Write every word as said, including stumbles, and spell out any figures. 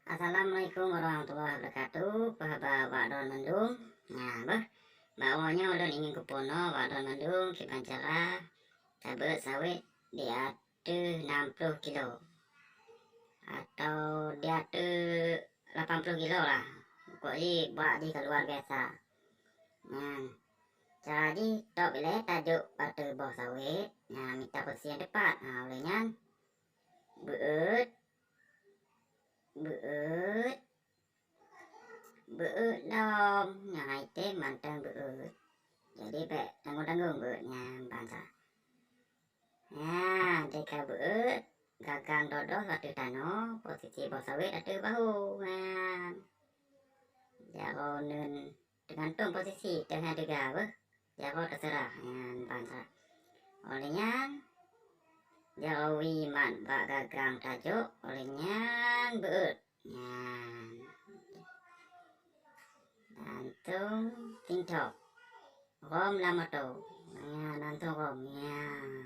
Assalamualaikum warahmatullahi wabarakatuh. Peue haba bak droen mandum? Nah, beuh. Bak uroe nyoe ulôn ingin kupeurunoe bak droen mandum kiban cara tabeuet sawét di ateueh nam ploh kilo atau di ateueh lapan ploh kilo lah. Pokok jih bak jih ka luar biasa. Nyan, cara jih, top ilée tajok ateueh boh sawét. Nyan, mita posisi nyang teupat. Ha, ulée nyan, beuet, beuet, beuet lom. Nyan, hai tem mantong beuet. Jadi bék tanggong-tanggong beuet nyan bansa. Nyan, teuka beuet, gagang dodoh ateueh tanoh, posisi boh sawét ateueh bahu. Nyan, jaroe neuen teugantung posisi teuh nyang teuga beuh. Jaroe teuseurah nyan bansa. Óh lheueh nyan, jaroe wie mat bak gagang tajok, óh lheueh nyan beuet. Nyan, langsong tingcok. Rhom lam moto. Nyan, langsong rhom. Nyan.